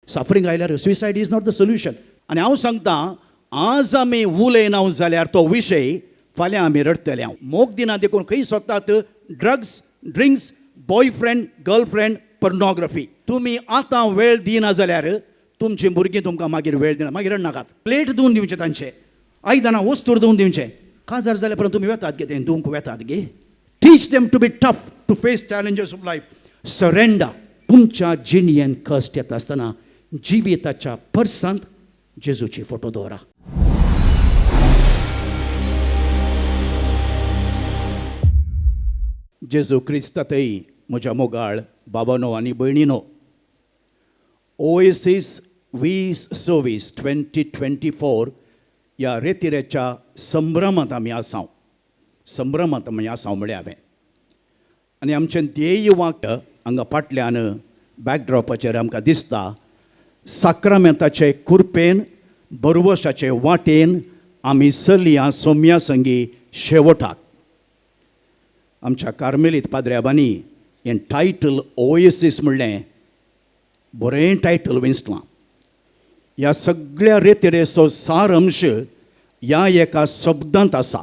Suffering आयल्यार suicide is not the solution. आनी हांव सांगता, आज आमी उलयना जाल्यार तो विशय फाल्यां आमी रडटले. हांव मोग दिना देखून खंय सोदतात? Drugs, drinks, boyfriend, girlfriend, pornography. तुमी आतां वेळ दिना जाल्यार तुमचीं भुरगीं तुमकां मागीर वेळ दिना, मागीर रडनाकात. प्लेट धुवन दिवचें तांचे, आयदनां वस्तूर धुवन दिवचें. काजार जाल्या परंत तुमी वेतात गे, तें धुवंक वेतात गे. Teach them to be tough, to face challenges of life. Surrender. तुमच्या जिणयेन कश्ट येता आसतना जिविताच्या पर्सांत जेजूची फोटो दवरा. जेजू क्रिस्तातय म्हज्या मोगाळ बाबानो आनी भयणीनो, ओएसीस 2026 2024 ह्या रेतिरेच्या संभ्रमांत आमी आसाव. संभ्रमांत आमी आसाव म्हळ्यार हांवें आनी आमचें ध्येय वाक्य हांगा फाटल्यान बॅकड्रॉपाचेर आमकां दिसता. साक्रामेंताचे कुरपेन, बरवशाचे वाटेन आमी चलया सोम्या संगी शेवटाक. आमच्या कार्मेलीत पाद्र्याबांनी हें टायटल ओएसीस म्हणलें बरें टायटल वेंचलां. ह्या सगळ्या रेतिरेचो सारंश ह्या एका शब्दांत आसा.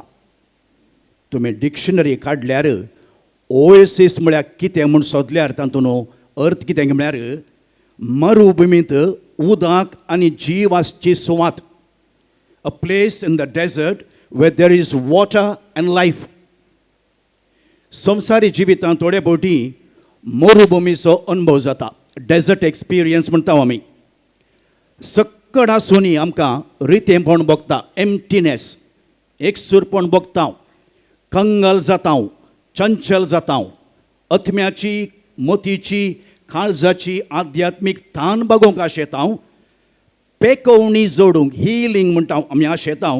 तुमी डिक्शनरी काडल्यार ओएसीस म्हळ्यार कितें म्हूण सोदल्यार तातूंत अर्थ कितें म्हळ्यार मरुभुमींत उदक आनी जीव आसची सुवात. A place in the desert where there is water and life. संवसारी जिवितांत थोडे भोवटी मरुभुमीचो अणभव जाता, डेजर्ट एक्सपिरियन्स म्हणटा आमी. सक्कड आसूनय आमकां रितेंपण भोगता, एम्प्टीनेस, एकसूरपण भोगता, कंगाल जाता, चंचल जाता. आत्म्याची, मतीची, काळजाची आध्यात्मीक तान भागोवंक आशेता, पेकोवणी जोडूंक, हिलींग म्हणटा आमी आशेता,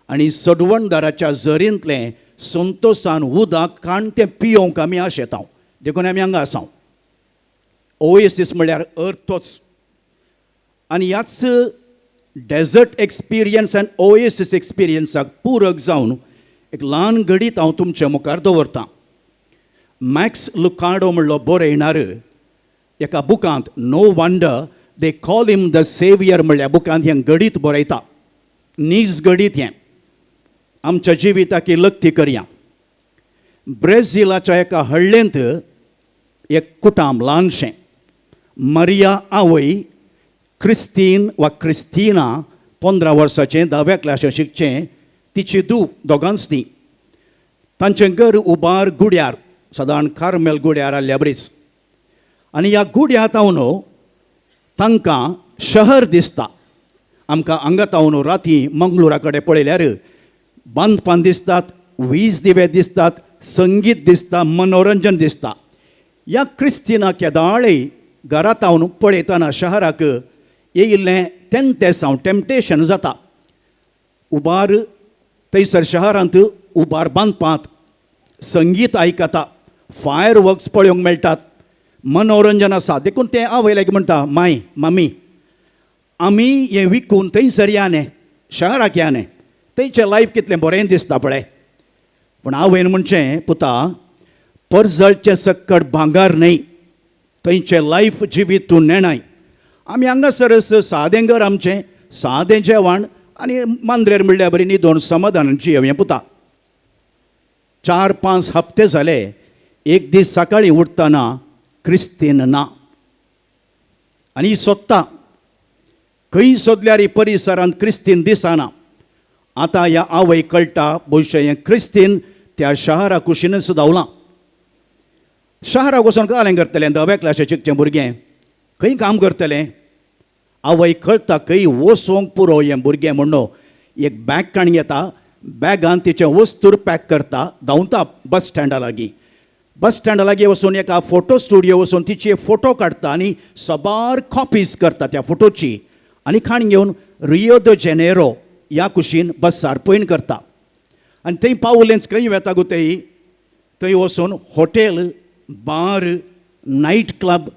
आनी सडवणदाराच्या जरींतलें संतोसान उदक काण तें पियोवंक आमी आशेता. देखून आमी हांगा आसा. ओएसीस म्हळ्यार अर्थ तोच. आनी ह्याच डेजर्ट एक्सपिरियन्स आनी ओएसीस एक्सपिरियन्साक पूरक जावन एक ल्हान घडीत हांव तुमच्या मुखार दवरतां. मॅक्स लुकाडो म्हणलो बरयणार एका बुकांत, "No Wonder They Call Him the Saviour" म्हणल्या बुकांत हें घडीत बरयता. नीज घडीत हें आमच्या जिविताक लक्ती करया. ब्रेझिलाच्या एका हळ्ळेंत एक कुटाम ल्हानशें. मरिया आवय, क्रिस्तीन वा क्रिस्तिना 15 वर्साचें, धाव्या क्लासीक शिकचें, तिची धूव, दोगांच ती. तांचें घर उबार गुड्यार, सादारण कार्मेल गुड्यार आसल्या बरीच. आनी ह्या गुड्या तावन तांकां शहर दिसता. आमकां हांगा तावन राती मंगळुरा कडेन पळयल्यार बांदपान दिसतात, वीज दिवे दिसतात, संगीत दिसता, मनोरंजन दिसता. ह्या क्रिस्तिना केदाळे घरा तावन पळयतना शहराक येयिल्लें तेंतेसांव, टेम्पटेशन जाता. उबार थंयसर शहरांत उबार बांदपांत संगीत आयकता, फायर वर्क्स पळोवंक मेळटात, मनोरंजन आसा. देखून तें आवय लागीं म्हणटा, माय, मामी, आमी हें विकून थंयसर या न्ही, शहराक या न्ही, थंयचें लायफ कितलें बरें दिसता पळय. पूण आवयन म्हणचें, पुता, परजळचें सक्कड भांगर न्हय, थंयचें लायफ जिवीत तूं नेणाय. आमी हांगासर सादें घर आमचें, सादें जेवण आनी मांद्रेर म्हणल्यार बरी न्हिदोन समाधान जियेवया पुता. 4-5 हप्ते जाले. एक दीस सकाळीं उठतना क्रिस्तीन ना. आनी ही सोदता, खंय सोदल्यार परिसरांत क्रिस्तीन दिसना. आतां ह्या आवय कळटा, भविश्य हें क्रिस्तीन त्या शहरा कुशीनच धांवलां. शहराक वचून कालें करतलें? धाव्या क्लासीक शिकचें भुरगें खंय काम करतलें? आवय कळटा, खंय वचोंक पुरो हें भुरगें म्हणून एक बॅग काण घेता, बॅगान तिचें वस्तूर पॅक करता, धांवता बस स्टँडा लागीं. बस स्टँडा लागीं वचून एका फोटो स्टुडियो वचून तिचे फोटो काडटा आनी सबार कॉपीज करता त्या फोटोची आनी खाण घेवन रियो the Janeiro ह्या कुशीन बसार पयण करता. आनी थंय पावलेंच, खंय वेता गो थंय? थंय वचून hotel, bar, night club,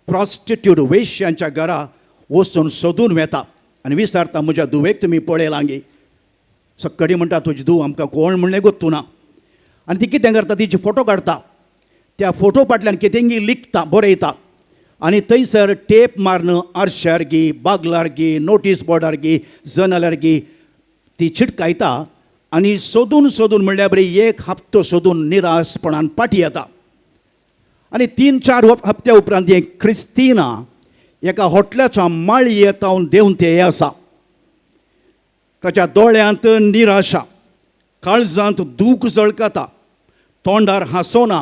prostitute, वेश्यांच्या घरा वचून सोदून वेता आनी विचारता, म्हज्या धुवेक तुमी पळयलां गे? सक्कडी म्हणटा, तुजी धूव आमकां कोण म्हणलें गोत्तू ना. आनी ती कितें करता, तिची फोटो काडटा, त्या फोटो फाटल्यान कितेंगी लिखता, बरयता. आनी थंयसर टेप मारून आरशार गी, बागलार गी, नोटीस बोर्डार गी, जनालार गी ती चिटकायता आनी सोदून सोदून म्हणल्यार बरी एक हप्तो सोदून निराशपणान पाटी येता. आनी 3-4 हप्त्या उपरांत हें क्रिस्तिना एका हॉटलाच्या माळये तावन देंवन ते आसा. ताच्या दोळ्यांत निराशा, काळजांत दूख जळकता, तोंडार हांसोना,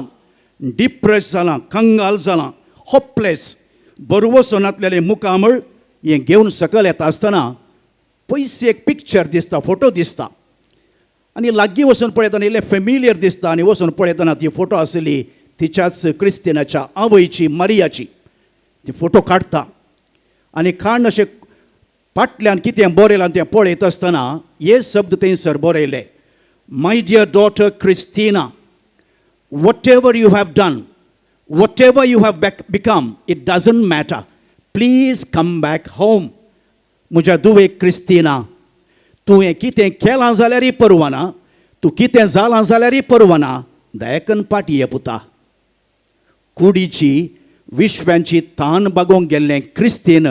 डिप्रेस जालां, कंगाल जालां, होपलेस, बरवसो नातलेलें मुखामळ हें घेवन सकयल येता आसतना पयस एक पिक्चर दिसता, फोटो दिसता. आनी लागीं वचून पळयतना इल्लें फेमिलियर दिसता आनी वचून पळयतना ती फोटो आसली तिच्याच क्रिस्तिनाच्या आवयची, मारियाची. ती फोटो काडटा आनी काडून अशें फाटल्यान कितें बरयलां तें पळयत आसतना हे शब्द थंयसर बरयले, my dear daughter Christina, whatever you have done, whatever you have become, it doesn't matter, please come back home. म्हज्या दुवे क्रिस्तिना, तुवें कितें केलां जाल्यारय परवाना, तूं कितें जालां जाल्यारय परवाना, दयाकन पाटी ये पुता. कुडीची विश्वांची तान बागोवंक गेल्लें क्रिस्तीन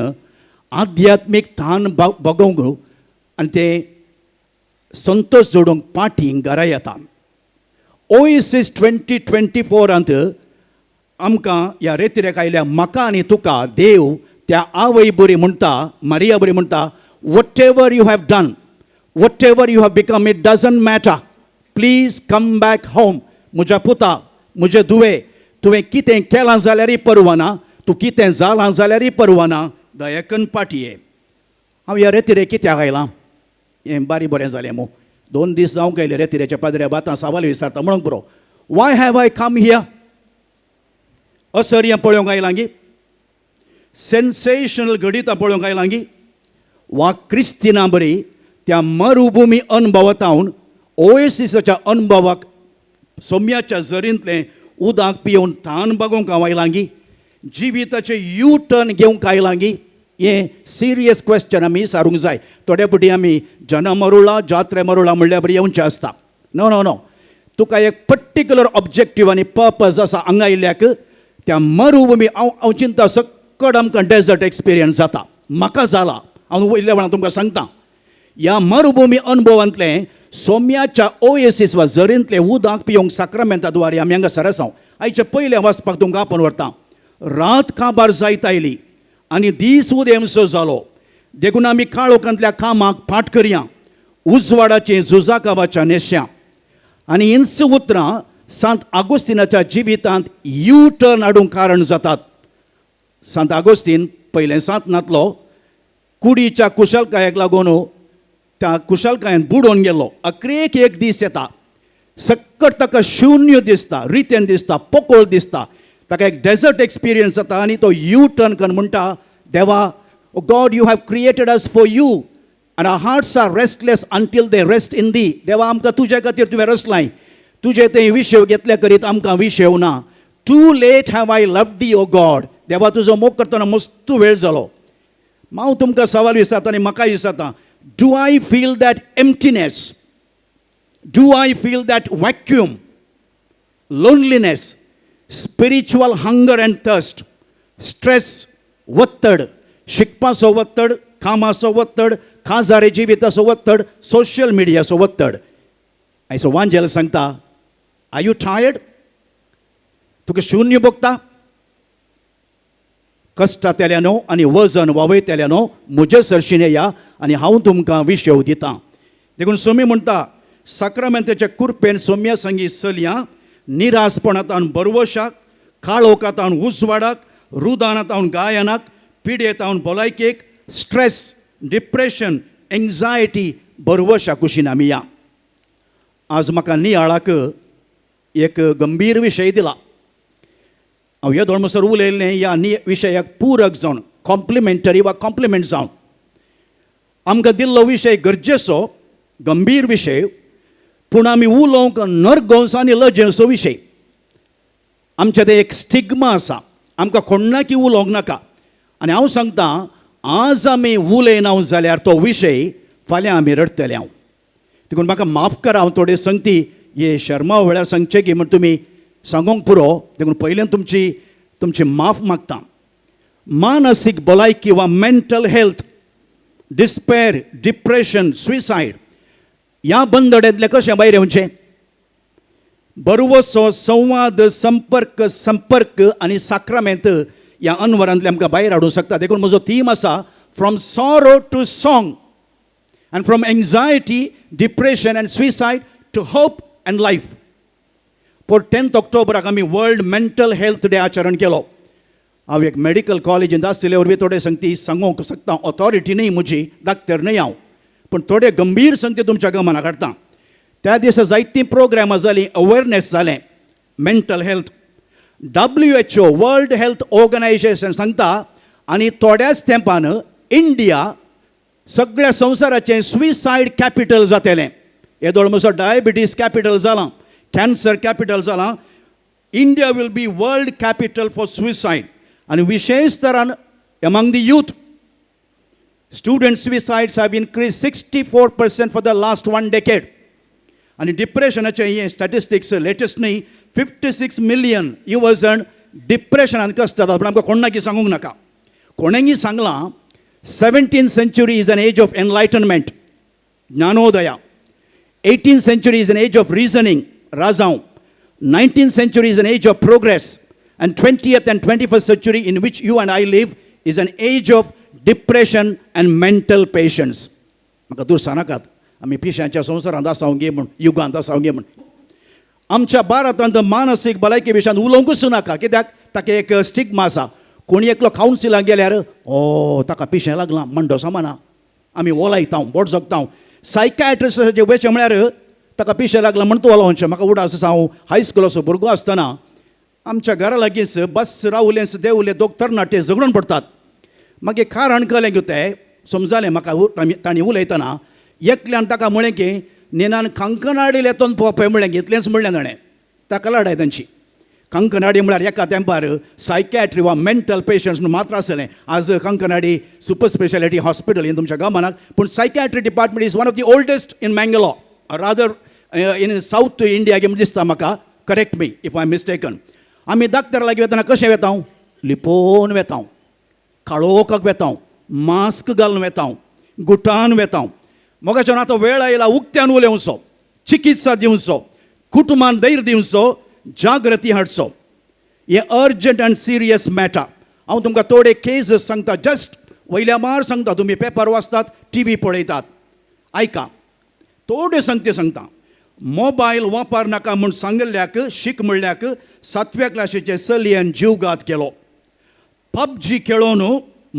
आध्यात्मीक तान बागोवंक आनी तें संतोश जोडूंक पाटी घरा येता. ओएसीस 2024 आमकां ह्या रेतिरेक आयल्या म्हाका आनी तुका देव त्या आवय बरी म्हणटा, मारिया बरी म्हणटा, whatever you have done, whatever you have become, it doesn't matter, please come back home. म्हज्या पुता, म्हजे धुवे, तुवें कितें केलां जाल्यारय परवाना, तूं कितें जालां जाल्यारय परवाना, दयाकन पाटये. हांव ह्या रेतिरे कित्याक आयलां? हें बारी बरें जालें मू, 2 दीस जावंक आयले रेतिरेच्या पाद्र्या आतां सवाल विचारता म्हणूंक पुरो. Why have I come here? असर पळोवंक आयलां गी, सेन्सेशनल घडितां पळोवंक आयलां गी, वा क्रिस्तिना बरी त्या मरुभुमी अणभवातावन ओएसिसाच्या अणभवाक सोम्याच्या जरींतलें उदक पिवन तान बागोवंक हांव आयलां गी, जिविताचें यू टर्न घेवंक आयलां गी? हें सिरियस क्वेश्चन आमी सारूंक जाय. थोड्या फावटी आमी जना मरुळा जात्रे मरुळा म्हणल्यार बरी येवचें आसता. नो नो नो, तुका एक पर्टिक्युलर ऑब्जेक्टीव आनी पर्पज आसा हांगा आयिल्ल्याक. त्या मरुभुमी हांव हांव चिंता सक्कड आमकां डेजर्ट एक्सपिरियन्स जाता, म्हाका जाला, हांव वयल्या वेळार तुमकां सांगता. ह्या मरुभुमी अणभवांतलें सोम्याच्या ओएसीस वा झरींतलें उदक पिवंक साक्रामेंता द्वारे आमी हांगा सरस. हांव आयचे पयलें वाचपाक तुमकां आपोवन व्हरता. रात काबार जायत आयली आनी दीस उदेमसो जालो, देखून आमी काळोखांतल्या कामाक फाट करया, उजवाडाचें झुजाकावाच्या नेश्या. आनी हींच उतरां सांत आगोस्तिनाच्या जिवितांत यू टर्न हाडूंक कारण जातात. सांत आगोस्तीन पयलें सांत नातलो, कुडीच्या कुशलकायेक लागून त्या कुशलकायेन बुडोवन गेलो. अकरेक एक दीस येता, सक्कट ताका शुन्य दिसता, रितेन दिसता, पोकोळ दिसता, ताका एक डेजर्ट एक्सपिरियन्स जाता आनी तो यू टर्न करून म्हणटा, देवा, God, you have created us for you and our hearts are restless until they rest in thee. देवा, आमकां तुज्या खातीर तुवें रचलाय, तुजें तें विशय घेतले करीत आमकां विशय ना. Too late have I loved thee, O God. देवा, तुजो मोग करतना मस्तू वेळ जालो. हांव तुमकां सवाल विचारता आनी म्हाकाय विचारता, do I feel that emptiness? Do I feel that vacuum, loneliness, spiritual hunger and thirst, stress, वत्तड, शिकपाचो वत्तड, कामाचो वत्तड, काजारी जिविताचो वत्तड, सोशल मिडियाचो वत्तड? आयचो वांजेल सांगता, are you tired? तुका शून्य भोगता? कश्टांतल्यानो आनी वजन वावयतल्यानो, म्हजे सरशीं या आनी हांव तुमकां विशेव दितां. देखून सोमी म्हणटा, साक्रामेंताच्या कुरपेन सोम्या संगी चलया, निरासपणांत बरवशाक, काळोखांत उजवाडाक, रुदानांत गायनाक, पिडेतावन भलायकेक, स्ट्रेस, डिप्रेशन, एंग्जायटी, बरवशा कुशीन आमी या. आज म्हाका नियाळाक एक गंभीर विशय दिला. हांव हे धर्मसर उलयल्लें ह्या नि विशयाक पूरक जावन, कॉम्प्लिमेंटरी वा कॉम्प्लिमेंट जावन. आमकां दिल्लो विशय गरजेचो, गंभीर विशय, पूण आमी उलोवंक नरगोंस आनी लजेचो विशय. आमचें तें एक स्टिग्मा आसा, आमकां कोण्णाकी उलोवंक नाका. आनी हांव सांगता, आज आमी उलयना जाल्यार तो विशय फाल्यां आमी रडटले. हांव देखून म्हाका माफ करा, हांव थोडे संगती हे शर्मा वेळार सांगचें की म्हण तुमी सांगूंक पुरो. देखून पयल्यान तुमची तुमची माफ मागता. मानसीक भलायकी वा mental health, despair, depression, suicide ह्या बंदड्यांतलें कशें भायर येवचें? बरवसो, संवाद, संपर्क, संपर्क आनी साक्रामेंत ह्या अनवरांतले आमकां भायर हाडूंक शकता. देखून म्हजो थीम आसा, from sorrow to song and from anxiety, depression and suicide to hope and life. For 10th ऑक्टोबराक आमी वर्ल्ड मेंटल हेल्थ डे आचरण केलो. हांव एक मेडिकल कॉलेजींत आसलेले वरवीं थोडे संगती सांगूंक शकता. ऑथॉरिटी न्हय म्हजी, डाक्टर न्हय हांव, पूण थोडे गंभीर संगती तुमच्या गमनाक हाडटा. त्या दिसा जायतीं प्रोग्रामां जालीं, अवेरनेस जालें mental health. WHO, World Health Organization सांगता आनी थोड्याच तेंपान इंडिया सगळ्या संवसाराचें सुसायड कॅपिटल जातलें. येदोळ म्हजो डायबिटीज कॅपिटल जालां, कॅन्सर कॅपिटल जालां. India will be world capital for suicide आनी विशेश तरान among the youth. Student suicides have increased 64% for the last one decade. आनी डिप्रेशनाचें हें स्टॅटिस्टिक्स लेटस्ट न्ही, 56 मिलियन युवजण डिप्रेशनान कसतात. पूण आमकां कोणाकी सांगूंक नाका. कोणेंगी सांगलां, 17 century is an age of enlightenment, Jnanodaya. 18 century is an age of reasoning, राजांव. 19 century is an age of progress and 20th and 21st century, in which you and I live, is an age of depression and mental patients. म्हाका दुरसा नाकात, आमी पिशांच्या संवसारांत आसा गे म्हूण, युगांत आसा गे म्हूण. आमच्या भारतांत मानसीक भलायकी विशयांत उलोवंकूच नाका, कित्याक ताका एक स्टिग्मा आसा. कोणी एकलो कावन्सिलाक गेल्यार, ओ, ताका पिशें लागलां म्हणटो समाना. आमी ओलायता, बोट जगता. सायकायट्रिस्टाचे वयचें म्हळ्यार ताका पिशें लागलां म्हण तूं ओलोवचें. म्हाका उडास आसा, हांव हायस्कुलाचो भुरगो आसतना आमच्या घरा लागींच बस रावलेंच, देंवले, दोग तरणाटे झगडून पडटात. मागीर कारण कळ्ळें की तें समजालें म्हाका. तांणी उलयतना एकल्यान ताका म्हळें की निनान कंकनाडी लेतोन पोवपा म्हणलें. इतलेंच म्हणलें ताणें, ताका लडाय तांची. कंकनाडी म्हळ्यार एका तेंपार सायकॅट्री वा मेंटल पेशंट्स म्हणून मात्र आसलें. आज कंकनाडी सुपर स्पेशालिटी हॉस्पिटल हें तुमच्या गमनाक, पूण psychiatry department is one of the oldest in Mangalore, rather in South India म्हण दिसता म्हाका. Correct me if I mistaken. आमी डाक्टरा लागीं वेतना कशें वेता? लिपोवन वेता, काळोखाक वेता, मास्क घालून वेता, गुटान वेता. मोगाच्यान आतां वेळ आयला उक्त्यान उलोवचो, चिकित्सा दिवचो, कुटुंबान धैर्य दिवचो, जागृती हाडचो. हें अर्जंट अँड सिरियस मॅटर. हांव तुमकां थोडे केसीस सांगता, जस्ट वयल्या मार सांगता. तुमी पेपर वाचतात, टीव्ही पळयतात, आयका, थोड्यो संगती सांगता. मोबायल वापर नाका म्हूण सांगिल्ल्याक, शीक म्हणल्याक सातव्या क्लासीचे चलयेन जीवघात केलो. पबजी खेळोवन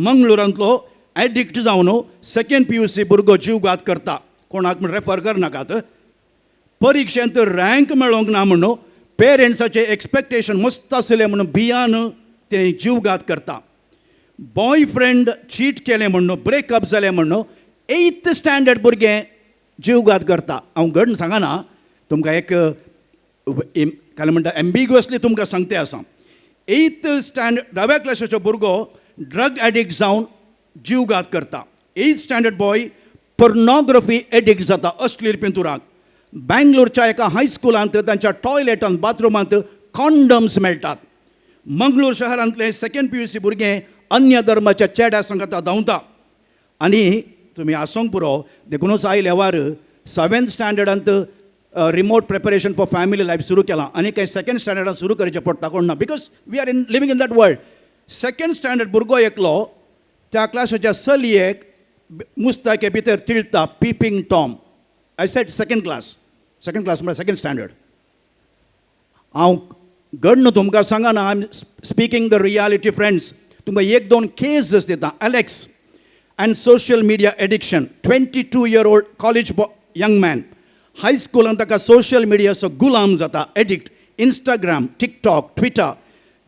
मंगळुरांतलो एडिक्ट जावन सेकंड पीयूसी भुरगो जीवघात करता. कोणाक म्हण रेफर करनाकात. परिक्षेंत रँक मेळोंक ना म्हणून, पेरंट्साचे एक्सपेक्टेशन मस्त आसलें म्हणून भियान ते जीवघात करता. बॉय फ्रेंड चीट केलें म्हणून, ब्रेकअप जालें म्हणून एथ स्टँडर्ड भुरगें जीवघात करता. हांव घड सांगना तुमकां, एक काय म्हणटा, एम्बिग्युअसली तुमकां सांगते आसा. एथ स्टँडर्ड, धाव्या क्लासीचो भुरगो ड्रग एडिक्ट जावन जीवघात करता. Eighth standard boy pornography addict जाता, अश्लील पिंतुराक. बँगलोरच्या एका हायस्कुलांत तांच्या टॉयलेटांत, बाथरुमांत कॉन्डम्स मेळटात. मंगळूर शहरांतलें सेकंड पीयूसी भुरगें अन्य धर्माच्या चेड्या संगता धांवता. आनी तुमी आसोंक पुरो. देखुनूच आयल्या वार seventh स्टँडर्डांत remote preparation for family life सुरू केलां आनी काही सेकंड स्टँडर्डान सुरू करचें पडटा कोण ना, because we are in living in that world. Second standard भुरगो एकलो त्या क्लासाच्या चलयेक मुस्ताके भितर तिळटा, peeping tom. I said second class. Second class म्हळ्यार सेकंड स्टँडर्ड. हांव घडण तुमकां सांगना, I am speaking the reality, friends. तुमकां एक दोन केसीस दिता. Alex and social media addiction, 22 year old college young man, हायस्कुलान ताका सोशल मिडियाचो गुलाम जाता, एडिक्ट. इंस्टाग्राम, टिकटॉक, ट्विटर,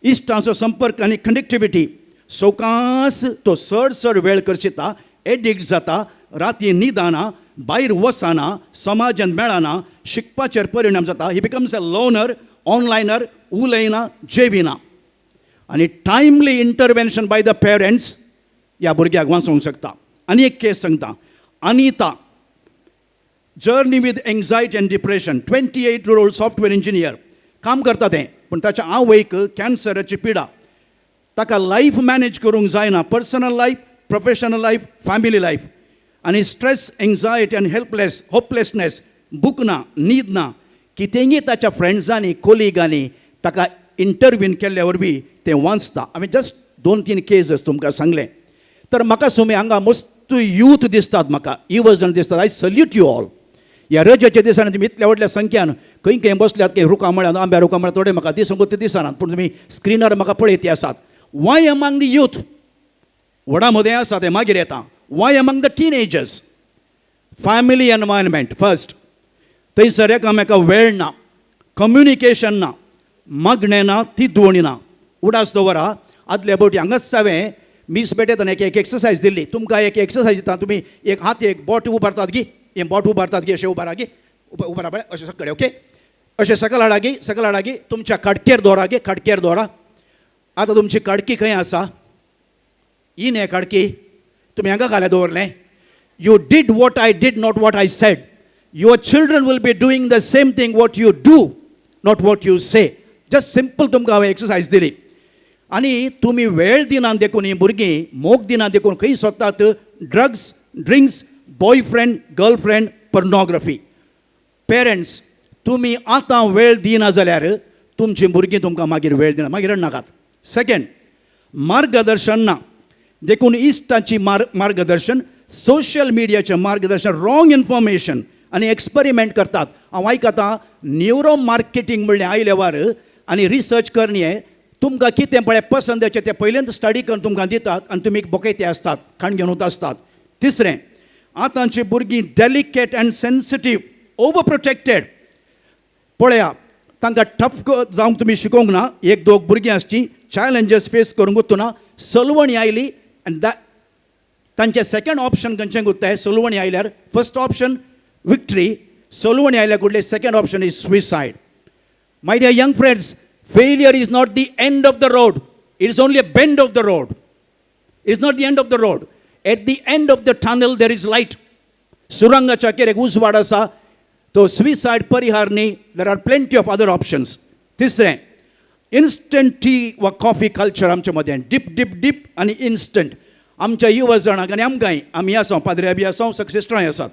इश्टांचो संपर्क आनी कनेक्टिविटी सवकास तो चड चड वेळ करशिता, एडिक्ट जाता. राती न्हिदना, भायर वचना, समाजान मेळना, शिकपाचेर परिणाम जाता. He becomes a loner, onliner, उलयना, जेविना. आनी timely intervention by the parents ह्या भुरग्याक वाचोवंक शकता. आनी एक केस सांगता. Anita, journey with anxiety and depression, 28 year old software engineer, काम करता तें, पूण ताच्या आवयक कॅन्सराची पिडा. ताका लायफ मॅनेज करूंक जायना, personal life, professional life, family life. आनी स्ट्रेस, एंग्जायटी आनी हेल्पलेस, होपलेसनेस, भूक ना, न्हीद ना. कितेंगी ताच्या फ्रेंड्सांनी, कोलिगांनी ताका इंटरवीन केल्ल्या वरवीं तें वाचता. हांवें जस्ट दोन तीन केसीस तुमकां सांगलें. तर म्हाका सुमी हांगा मस्त यूथ दिसतात, म्हाका युवजण दिसतात. I salute you all. ह्या रजेच्या दिसांनी तुमी इतल्या व्हडल्या संख्यान खंय खंय बसल्यात, खंय रुखां मळ्यात, आंब्या रुखां मळ्यात, थोडे म्हाका दिसूंक ते दिसनात, पूण तुमी स्क्रिनार म्हाका पळयती आसात. Y among the youth? व्हडा मदें आसा तें मागीर येता. Why among the teenagers? Family environment first. थंयसर एकामेका वेळ ना, कम्युनिकेशन ना, मागणें ना, तिदवणी ना. उडास दवरा, आदल्या फावटी हांगाच हांवें मीस भेटयतना एक एक एक्सरसायज दिल्ली. तुमकां एक एक्सरसायज दिता. तुमी एक हात, एक बोट उबारतात गी, हें बोट उबारतात गी, अशें उबारा गी, उबारा पळय अशें सकळे. ओके, अशें सकल हाडा गी, सकल हाडा गी. तुमच्या खाडकेर दवरा गे, खाडकेर दवरा. आतां तुमची खाडकी खंय आसा? ही न्ही खाडकी, तुमी हांगा घाल्या दवरलें. You did what I did, not what I said. Your children will be doing the same thing, what you do, not what you say. Just simple तुमकां हांवें एक्सरसायज दिली. आनी तुमी वेळ दिना देखून हीं भुरगीं, मोग दिना देखून खंय सोदतात? Drugs, drinks, boyfriend, girlfriend, pornography. Parents, तुमी आतां वेळ दिना जाल्यार तुमचीं भुरगीं तुमकां मागीर वेळ दिना. मागीर रडनाकात. सेकंड, मार्गदर्शन ना देखून इश्टांची मार्गदर्शन, सोशल मिडियाचें मार्गदर्शन, रॉंग इन्फॉर्मेशन आनी एक्सपेरिमेंट करतात. हांव आयकतां, न्युरो मार्केटींग म्हणलें आयल्यावर आनी रिसर्च करणी, तुमकां कितें पळय पसंदाचें तें पयलेंच स्टडी करून तुमकां दितात आनी तुमी बोकयते आसतात, खाण घेवन आसतात. तिसरें, आतांची भुरगीं delicate and sensitive, over protected. पळया, तांकां टफ जावंक तुमी शिकोवंक ना. एक दोग भुरगीं आसची, चॅलेंजीस फेस करूंक वतना सलवणी आयली आनी दा तांचें सेकंड ऑप्शन खंयचें उरता? सलवणी आयल्यार फर्स्ट ऑप्शन विक्ट्री, सलवणी आयल्यार कुडले second option is suicide. My dear young friends, failure is not the end of the road. It is only a bend of the road. It is not the end of the road. At the end of the tunnel, there is light. सुरंगाच्या अखेर एक उजवाड आसा. तो suicide परिहार न्ही. There are plenty of other options. तिसरें, instant T वा coffee culture आमच्या मदें, डीप डीप डीप आनी इन्स्टंट. आमच्या युवा जाणांक आनी आमकांय, आमी आसा, पाद्रे बी आसा, सिस्टरांय आसात,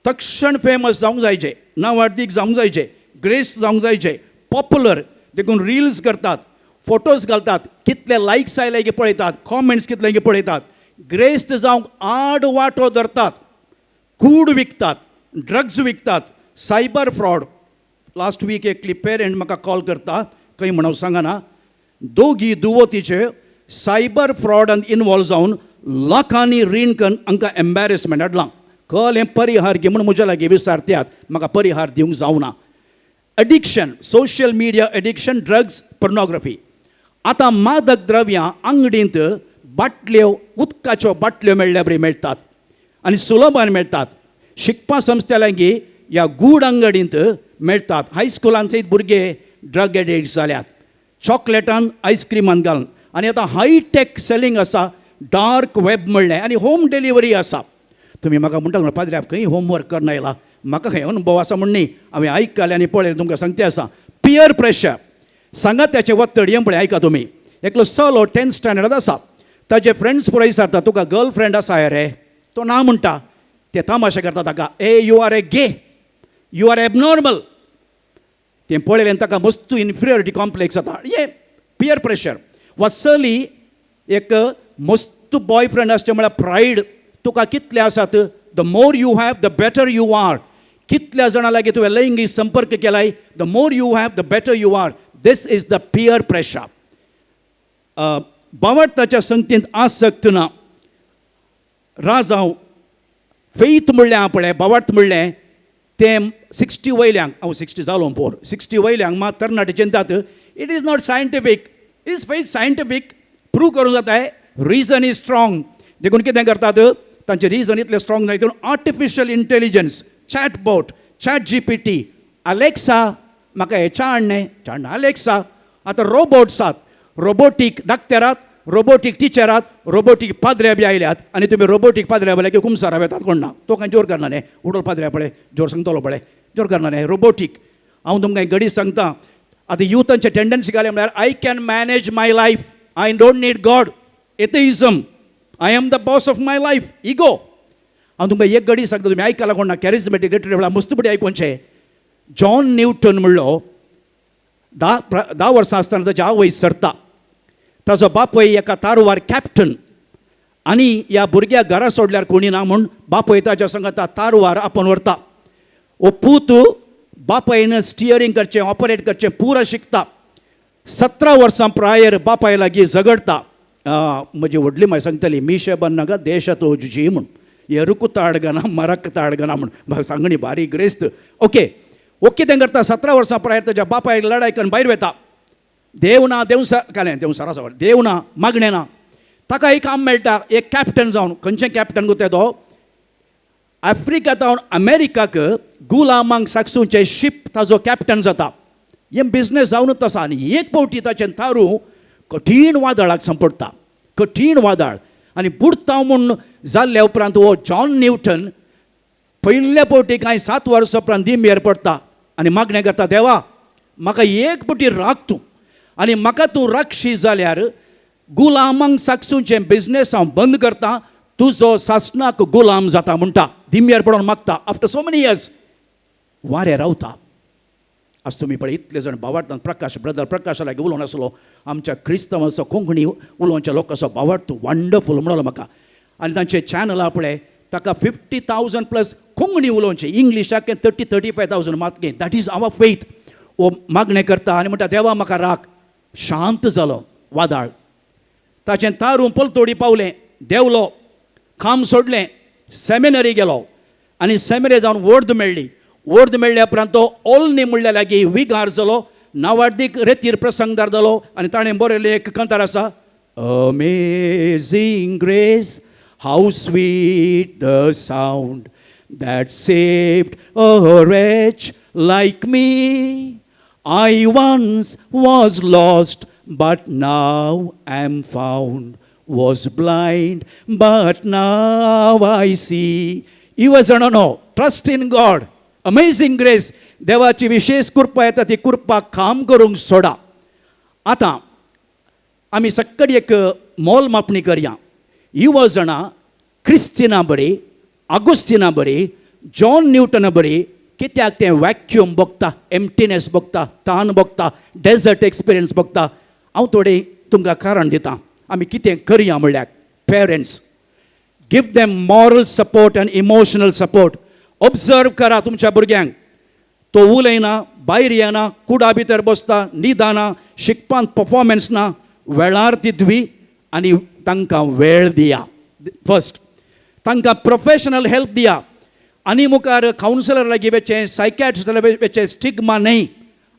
तक्षण फेमस जावंक जायचे, नांवाडदीक जावंक जायचे, ग्रेस जावंक जायचे, पॉप्युलर. देखून रिल्स करतात, फोटोज घालतात, कितले लायक्स आयले की पळयतात, कॉमेंट्स कितले की पळयतात. ग्रेस्त जावंक आड वाटो धरतात, कूड विकतात, ड्रग्स विकतात, सायबर फ्रॉड. लास्ट वीक एकली पेरंट म्हाका कॉल करता, खंय म्हणून सांगना, दोगी दुवो तिचे सायबर फ्रॉडान इनवॉल्व जावन लाखांनी रीण करून हांकां एम्बेरसमेंट हाडलां. कळ्ळें, परिहार घे म्हूण म्हज्या लागीं विचारत्यात, म्हाका परिहार दिवंक जावना. Addiction, social media addiction, drugs, pornography. आतां मादक द्रव्यां आंगडींत बाटल्यो, उदकाच्यो बाटल्यो मेळ्ळ्या बरी मेळटात आनी सुलभान मेळटात. शिकपा संस्थे लागीं ह्या गूड अंगडींत मेळटात. हायस्कुलान सयत भुरगे ड्रग एडिक्ट जाल्यात, चॉकलेटान, आयस्क्रिमान घालून. आनी आतां हायटेक सेलिंग आसा, डार्क वेब म्हणलें, आनी होम डिलिव्हरी आसा. तुमी म्हाका म्हणटा, पाद्र्याब, खंय होमवर्क करना आयला? म्हाका खंय अनुभव आसा म्हण न्ही, हांवें आयकलें आनी पळयलें, तुमकां सांगते आसा. पियर प्रेशर, सांगात्याचें वत्तड. हें पळय, आयका तुमी. एकलो चलो टेन्थ स्टँडर्डात आसा. ताजे फ्रेंड्स पुराय विचारता, तुका गर्ल फ्रेंड आसा रे? तो ना म्हणटा. ते तमाशे करता ताका, ए, you are a gay, you are abnormal. तें पळयलें, ताका मस्तू इन्फिरियरिटी कॉम्प्लेक्स जाता. हें पियर प्रेशर. वा चली, एक मस्त बॉय फ्रेंड आसचें म्हळ्यार प्रायड. तुका कितले आसात? The more you have, the better you are. कितल्या जाणां लागीं तुवें लैंगीक संपर्क केलाय? The more you have, the better you are. This is the peer pressure. बावडताच्या संगतींत आसक्त ना. राजांव फेथ म्हणलें पळय, बावार्थ म्हणलें तें 60 वयल्यांक, हांव 60 जालो पोर, 60 वयल्यांक मात तरणाटे चिंतात. It is not scientific. Is faith scientific? Prove करूंक जाता? Reason is strong. देखून कितें करतात, तांचे रिजन इतलें स्ट्रॉंग जाय देखून artificial intelligence, chat bot, Chat GPT, Alexa, म्हाका हें च्या न्ही, च्या अलेक्सा. आतां रोबोट्स आसात, रोबोटीक दाक्तेरात, रोबोटीक टिचरात, रोबोटीक पाद्रे बी आयल्यात. आनी तुमी रोबोटीक पाद्र्या पळय की कुमसारा वेतात. कोण ना, तो कांय जोर करना न्ही. उडोल पाद्र्या पळय, जोर सांगतलो पळय, जोर करना न्ही रोबोटीक. हांव तुमकां एक घडी सांगता. आतां युथांचे टेंडन्सी घाले म्हळ्यार, I can manage my life. I don't need God, atheism, I am the boss of my life, ego. हांव तुमकां एक गडी सांगता, तुमी आयकला कोण ना, कॅरिजमेटीक रिट्रीट वेळार मस्तपटी आयकोनचें. जॉन न्यूटन म्हणलो 10 वर्सां आसतना ताची आवय सरता. ताजो बापूय एका तारवार कॅप्टन आनी ह्या भुरग्याक घरा सोडल्यार कोणी ना म्हूण बापूय ताच्या संगता तारवार आपोवन व्हरता. हो पूत बापायन स्टियरींग करचें, ऑपरेट करचें पुरा शिकता. 17 वर्सां प्रायर बापाय लागीं झगडता. म्हजी व्हडली माय सांगताली, मिशे बन्नागा देशात जुजी म्हूण, एरुकु ताडगना मरक ताडगना म्हूण. म्हाका सांगणी बारीक ग्रेस्त. ओके, वो कितें करता, 17 वर्सां प्रायर ताच्या बापायक लडाय करून भायर वता. देव ना, देव कालें देव सरा सवार देव ना, मागणें ना. ताका एक काम मेळटा, एक कॅप्टन जावन. खंयचें कॅप्टन गो तो? आफ्रिका जावन अमेरिकाक गुलामांक साकसूचें शीप ताजो कॅप्टन जाता. हें बिजनेस जावनूच आसा. आनी एक फावटी ताचें तारू कठीण वादळाक सांपडटा, कठीण वादळ, आनी बुडता म्हूण जाल्ल्या उपरांत हो जॉन न्यूटन पयल्या फावटी कांय 7 वर्सां उपरांत दिमयेर पडटा आनी मागणें करता, देवा म्हाका एक फावटी राख तूं, आनी म्हाका तूं राखशी जाल्यार गुलामांक साकसूचें बिजनेस हांव बंद करता, तुजो सासणाक गुलाम जाता म्हणटा. दिमयेर पडोन मागता. आफ्टर सो मेनी इयर्स वाऱ्यार रावता. आज तुमी पळय इतले जाण भावार्थान प्रकाश ब्रदर प्रकाशा लागीं उलोवन आसलो, आमच्या क्रिस्तांवाचो कोंकणी उलोवच्या लोकांचो भावार्थ वंडरफूल म्हणलो म्हाका. आनी तांचे चॅनल पळय ताका 50,000 प्लस कोंकणी उलोवचें, इंग्लिशाक 30-35,000 मात गे. That is our faith. वो मागणें करता आनी म्हणटा, देवा म्हाका राख. शांत जालो वादाळ. ताचें तारू पलतोडी पावलें, देंवलो, काम सोडलें, सेमिनरी गेलो आनी सेमिनरी जावन वर्द मेळ्ळी. वर्द मेळ्ळ्या उपरांत तो ओलनी म्हणल्या लागीं विगार जालो, नावार्दीक रेतीर प्रसंगदार जालो आनी ताणें बरयल्लें एक कंतार आसा, Amazing grace, how sweet the sound that saved a wretch like me. I once was lost, but now am found, was blind, but now I see. युवा no, trust in God. Amazing grace. देवाची विशेष कृपा येता, ती कृपा काम करूंक सोडा. आतां आमी सक्कडी एक मोल मापणी करया. युवा जाणां क्रिस्तिना बरी, आगुस्तिना बरी, जॉन न्यूटना बरी कित्याक तें वॅक्यूम भोगता, एम्प्टीनेस भोगता, तान भोगता, डेजर्ट एक्सपिरियन्स भोगता? हांव थोडें तुमकां कारण दिता आमी कितें करया म्हणल्यार, parents, give them moral support and emotional support. Observe करा तुमच्या भुरग्यांक. तो उलयना, भायर येना, कुडा भितर बसता, न्हिदना, शिकपांत परफॉर्मन्स ना, वेळार ती धुवी आनी तांकां वेळ दिया. फर्स्ट तांकां प्रोफेशनल हेल्प दिया. आनी मुखार कावन्सिलर लागीं वचचें, सायकॅट्रिस्ट लागीं वचचें, स्टिग्मा न्हय.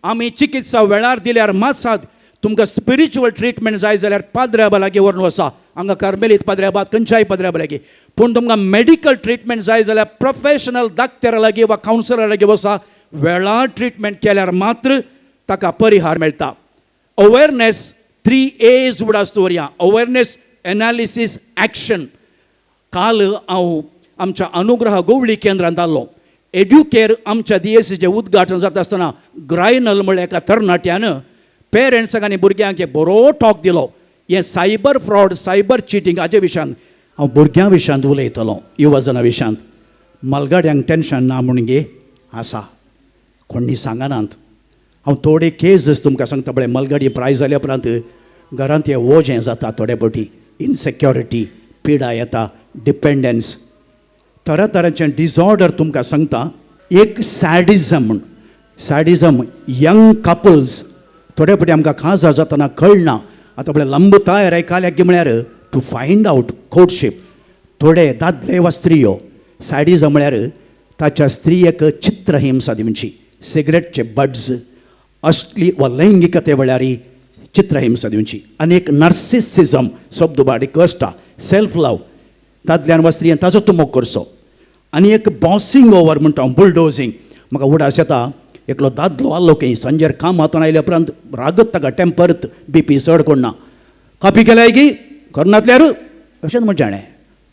आमी चिकित्सा वेळार दिल्यार मात साद. तुमकां स्पिरिच्युअल ट्रिटमेंट जाय जाल्यार पाद्र्याबा लागीं व्हरून वसा, हांगा कार्मेलीत पाद्र्याबाद, खंयच्याय पाद्र्याबा लागीं. पूण तुमकां मेडिकल ट्रिटमेंट जाय जाल्यार प्रोफेशनल दाक्तेरा लागीं वा कावन्सिलरा लागीं वसा. वेळार ट्रिटमेंट केल्यार मात्र ताका परिहार मेळटा. अवेरनेस, 3 एज उडास दवरया, अवेरनेस, एनालिसीस, एक्शन. काल हांव आमच्या अनुग्रह गोवळी केंद्रांत आसलो. एड्युकेर आमच्या डीएसीचें उद्घाटन जाता आसतना ग्रायनल म्हळ्या एका तरणाट्यान पेरंट्सांक आनी भुरग्यांक एक बरो टॉक दिलो हें सायबर फ्रॉड, सायबर चिटींग हाजे विशयांत. हांव भुरग्यां विशयांत उलयतलो, युवजना विशयांत. मालगाड्यांक टेंशन ना म्हूण गे आसा, कोणी सांगनात. हांव थोडे केसीस तुमकां सांगता. पळय, मालगाडी प्राय जाल्या उपरांत घरांत हें ओजें जाता. थोडे फावटी इनसेक्युरिटी, पिडा येता, डिपेंडन्स, तरातरांचे डिसऑर्डर. तुमकां सांगता, एक सॅडिजम म्हूण, सॅडिजम यंग कपल्स. थोडे फावटी आमकां काजार जातना कळना. आतां पळय, लांब तयार आयकल्या की म्हळ्यार टू फायंड आउट कोर्टशीप. थोडे दादले वा स्त्रियो, सॅडिजम म्हळ्यार ताच्या स्त्रियेक चित्रहिंसा दिवची, सिगरेटचे बड्स असली वा लैंगिकते वेळार चित्रहिंसा दिवची. आनी एक नार्सिसिजम शब्द बारीक कश्टा, सेल्फ लव, दादल्यान वा स्त्रियेन ताजो तूं मोग करचो. आनी एक बॉसिंग ओवर म्हणटा हांव, बुलडोजींग. म्हाका उडास येता, एकलो दादलो आसलो खंय, सांजेर कामांतून आयल्या उपरांत रागत, ताका टेंपर्त, बीपी चड कोण ना. कापी केल्याय की करनातल्यार, अशेंच म्हणचें हाणें,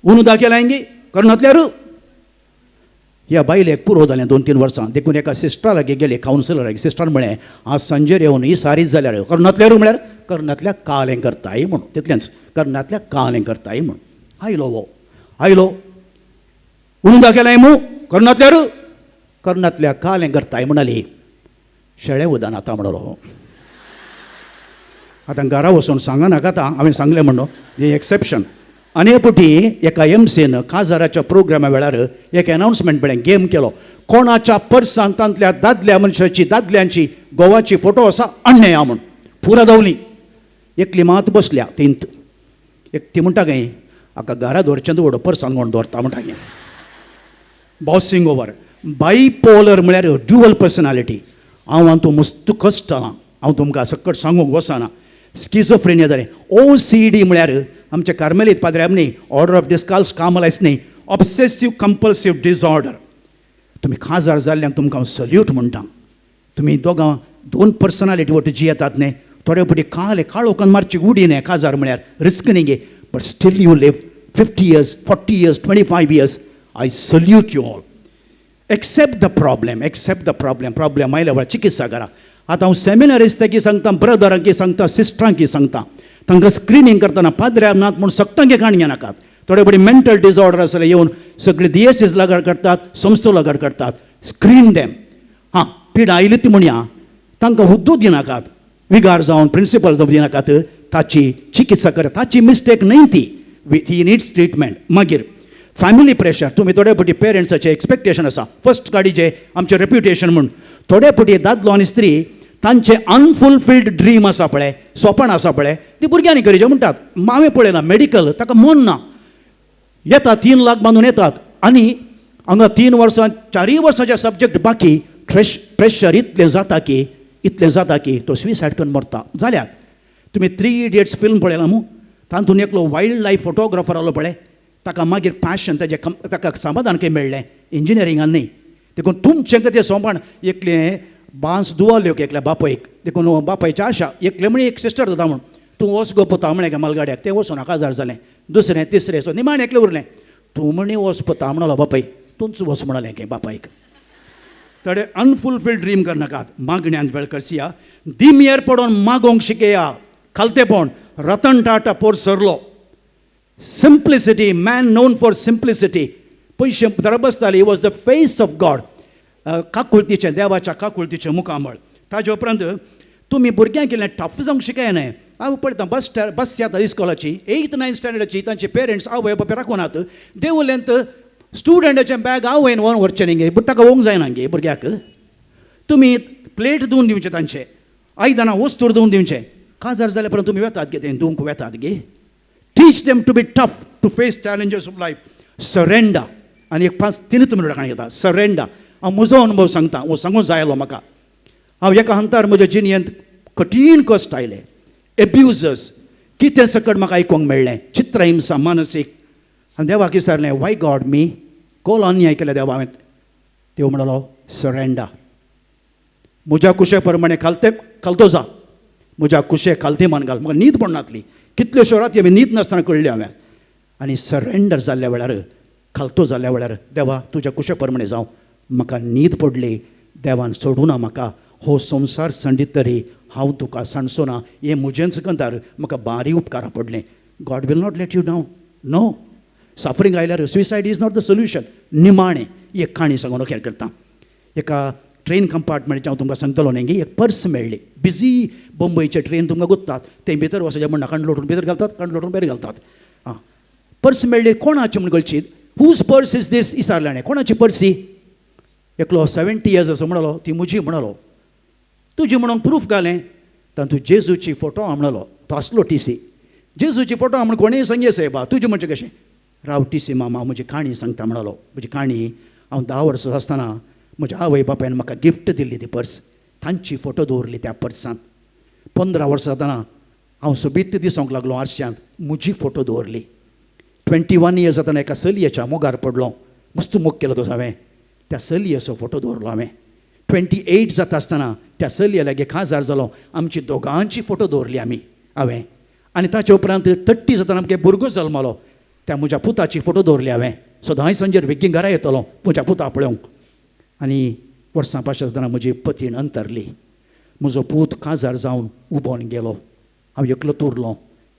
उनुदा केल्याय की करनातल्यार. ह्या बायलेक पुरो जालें 2-3 वर्सां. देखून एका सिस्टरा लागीं गेली, कावन्सिलर लागीं. सिस्टरान म्हळें, आज सांजेर येवन ही सारीच जाल्यार करनातल्यार म्हळ्यार करनातल्या कालें करताय म्हणून, तितलेंच, करनातल्या कालें करताय म्हणून. आयलो हो आयलो, उणुंदा केलाय मू करनातल्यार, करनातल्या कालें करताय म्हणाली. शेळें उदान आतां म्हणलो. आतां घरा वचून सांगा नाका, आतां हांवें सांगलें म्हणून हें एक्सेप्शन. आनी हे पुटी एका एमसीन काजाराच्या प्रोग्रामा वेळार एक अनावन्समेंट पळय गेम केलो, कोणाच्या पर्सान तांतल्या दादल्या मनशाची दादल्यांची गोवाची फोटो आसा आणणे या म्हूण. पुरा धांवली, एकली मात बसल्या तींत एक, ती म्हणटा काय हाका घरा दवरचें दवड पर्सान कोण दवरता म्हणटा गे. बॉसिंग ओवर बायपोलर म्हळ्यार ड्युअल पर्सनालिटी. हांव हातूंत मस्त कश्ट आहा, हांव तुमकां सकट सांगूंक वचना. स्किजोफ्रेनिया जालें. OCD म्हळ्यार आमच्या कार्मेलीत पाद्र्याब न्ही, ऑर्डर ऑफ डिस्काल्स कामलायस न्ही, ऑब्सेसीव कंपल्सीव डिसऑर्डर. तुमी खाजार जाल्ल्यांक तुमकां हांव सल्यूट म्हणटा. तुमी दोगां दोन पर्सनालिटी वट जियेतात न्ही, थोडे फावटी काले काळोखान मारची उडी न्ही, काजार म्हळ्यार रिस्क न्ही गे, but still you live 50 years, 40 years, 25 years. I salute you all. Accept the problem, accept the problem. Problem आयल्या वेळार चिकित्सा करा. आतां हांव सेमिनारिस्तांकी सांगता, ब्रदरांकी सांगता, सिस्टरांकी सांगता, तांकां स्क्रिनींग करतना पाद्र्याब नात म्हूण सगटांकी काण घेनाकात. थोडे फावटी मेंटल डिसऑर्डर आसले येवन सगळे दियेसीस लगाड करतात, संस्थो लगाड करतात. Screen them. हां, पिडा आयली ती म्हणया, तांकां हुद्दो दिनाकात, विगार जावन प्रिंसिपल जावन दिनाकात, ताची चिकित्सा करा. ताची मिस्टेक न्हय ती, ही निड्स ट्रिटमेंट. मागीर फॅमिली प्रेशर, तुमी थोडे फावटी पेरंट्साचें एक्सपेक्टेशन आसा, फर्स्ट गाडीचें आमचें रेप्युटेशन म्हूण. थोडे फावटी दादलो आनी स्त्री तांचे अनफुलफिल्ड ड्रीम आसा पळय, सोपण आसा पळय, ती भुरग्यांनी करीचें म्हणटात. हांवें पळयलां मेडिकल ताका मन ना, येता 3 लाख बांदून येतात आनी हांगा 3 वर्सां 4 वर्सांचे सब्जेक्ट बाकी. प्रेशर इतलें जाता की, इतलें जाता की तो सुसायड करून मरता. जाल्यार तुमी 3 इडियट्स फिल्म पळयलां मू, तातूंत एकलो वायल्ड लायफ फोटोग्राफर आसलो पळय, ताका मागीर पॅशन ताजें ताका समाधान खंय मेळ्ळें, इंजिनियरिंगान न्ही. देखून तुमचें तें सोंपण एकलें बांस दुवाल्यो एकल्या बापयक, देखून बापायची आशा एकलें म्हणी एक सिस्टर जाता म्हूण, तूं वच गो पुता म्हळें गे मालगाड्याक, तें वचून काजार जालें. दुसरें तिसरें सो निमाणें एकलें उरलें, तूं म्हणी वच पुता म्हणलो बापाय, तूंच वच म्हणलें गे बापायक. थोडे अनफुलफिल्ड ड्रीम करनाकात. मागण्यान वेळ करसिया, दिमयेर पडोन मागोंक शिकया. खालतेपण रतन टाटा पोर सरलो. Simplicity, man known for simplicity. पयशे धरा बसताली, was the face of God. काकुळतीचें, देवाच्या काकुळतीचें मुखामळ. ताजे उपरांत तुमी भुरग्यांक केल्लें टफ जावंक शिकय न्हय. हांव पळयता बस बस येता इस्कॉलाची, 8th 9th स्टँडर्डाची, तांचे पेरंट्स आवय बापाय राखूनात. देवूलेंत स्टुडंटाचें बॅग आवयन व्हरून व्हरचें न्ही गे, ताका वोंक जायना गे भुरग्याक. तुमी प्लेट धुवन दिवचें, तांचे आयदनां वस्तूर धुवन दिवचें. काजार जाल्या उपरांत तुमी वेतात गे, तें धुवंक वेतात गे. Teach them to be tough, to face challenges of life. Surrender. आनी एक 5-3 मिनटां कांय घेता. सरेंडर. हांव म्हजो अनुभव सांगता, हो सांगूंक जाय आसलो म्हाका. हांव एका हंतार म्हज्या जिणेंत कठीण कश्ट आयले, एब्युजर्स कितें सकट म्हाका आयकूंक मेळ्ळें, चित्रहिंसा मानसीक. आनी देवाक विचारलें, वाय गॉड मी, कोल अन्याय केले देवा हांवें? देव म्हणलो, सरेंडर. म्हज्या कुशे प्रमाणे खालते खालतो जा, म्हज्या कुशे खालते मान घाल. म्हाका न्हीद पडनातली, कितल्योश्यो राती हांवें न्हीद नासतना कळ्ळी हांवें. आनी सरेंडर जाल्ल्या वेळार, खालतो जाल्ल्या वेळार, देवा तुज्या कुशे प्रमाणे जावं, म्हाका न्हीद पडली. देवान सोडूं ना म्हाका. हो संवसार संडीत तरी हांव तुका सांडचो ना, हें म्हजेंच कंतार म्हाका बारी उपकारा पडलें. God will not let you down. No suffering आयल्यार suicide is not the solution. निमाणें एक काणी सांगून अखेर करता. एका ट्रेन कंपार्टमेंट हांव तुमकां सांगतलो न्ही गे, एक पर्स मेळ्ळी. बिजी बंबयचे ट्रेन तुमकां गुत्तात, ते भितर वचचें म्हण काण लोटून भितर घालतात, काण लोटून भायर घालतात. आं, पर्स मेळ्ळी कोणाची म्हूण कळची. Whose purse is this विचारलें हाणें, कोणाची पर्स ही? एकलो 70 इयर्स असो म्हणलो, ती म्हजी म्हणलो. तुजी म्हणून प्रूफ घालें, तातूंत जेजूची फोटो म्हणलो. तो आसलो टीसी. जेजूची फोटो म्हण कोणीय सांगे सायबा, तुजी म्हणचें कशें? राव टीसी मामा, म्हजी काणी सांगता म्हणलो. म्हजी काणी, हांव 10 वर्सां आसतना म्हज्या आवय बापायन म्हाका गिफ्ट दिल्ली ती पर्स, तांची फोटो दवरली त्या पर्सांत. 15 वर्सां जातना हांव सोबीत दिसूंक लागलो आरशांत, म्हजी फोटो दवरली. 21 इयर्स जातना एका चलयेच्या मोगार पडलो, मस्त मोग केलो तो हांवें, त्या चलयेचो फोटो दवरलो हांवें. 28 जाता आसतना त्या चलये लागीं काजार जालो, आमची दोगांची फोटो दवरली आमी हांवें. आनी ताचे उपरांत 30 जातना आमगे भुरगो जल्मलो, त्या म्हज्या पुताची फोटो दवरली हांवें. सदांय सांजेर बेगीन घरा येतलो म्हज्या पुता पळोवंक. आनी वर्सां पाशां जातना म्हजी पतीण अंतरली, म्हजो पूत काजार जावन उबोन गेलो. हांव एकलो उरलो.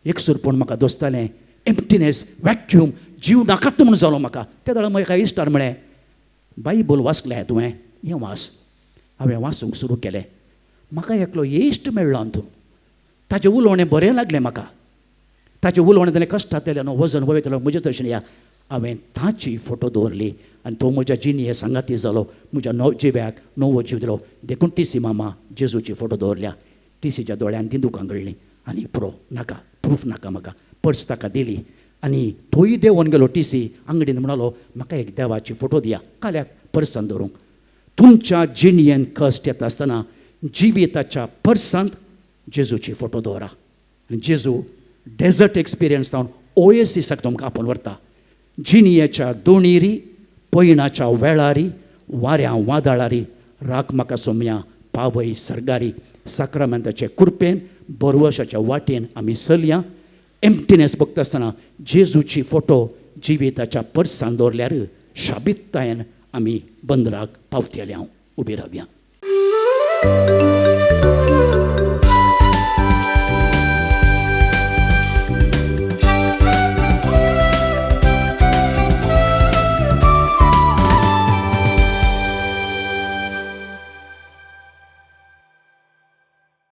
एकसूरपण म्हाका दोसतालें, एम्प्टीनेस, वॅक्यूम, जीव नाकात म्हूण जालो म्हाका. त्या वेळार म्हज्या एका इश्टान म्हळें, बायबल वाचलें तुवें, हें वाच. हांवें वाचूंक सुरू केलें. म्हाका एकलो इश्ट मेळ्ळो अंतू. ताचें उलोवणें बरें लागलें म्हाका. ताचें उलोवणें जालें कश्टांतलें न्हू वजन वयतलो म्हजे तशें या. हांवें ताची फोटो दवरली आनी तो म्हज्या जिणये सांगाती जालो. म्हज्या नव जिव्याक नवो जीव दिलो. देखून टीसी मामा जेजूची फोटो दवरल्या. टीसीच्या दोळ्यान ती दुकां गळ्ळीं आनी पुरो नाका, प्रूफ नाका म्हाका. पर्स ताका दिली आनी तोय देंवोन गेलो. टीसी आंगडीन म्हणालो, म्हाका एक देवाची फोटो दिया काल्याक पर्सान दवरूंक. तुमच्या जिणयेन कश्ट येता आसतना जिविताच्या पर्सांत जेजूची फोटो दवरा आनी जेजू डेजर्ट एक्सपिरियन्स जावन ओएसीसाक तुमकां आपोवन व्हरता. जिणयेच्या दोणीरी, पयणाच्या वेळारी, वाऱ्या वादळारी, राख म्हाका सोमया पावय सर्गारी. साक्रामेंताचे कुरपेन, बरवशाच्या वाटेन आमी चलया. एम्प्टीनेस बघता आसतना जेजूची फोटो जिविताच्या पर्सान दवरल्यार शाबिततायेन आमी बंदराक पावतले. हांव उबी रावया.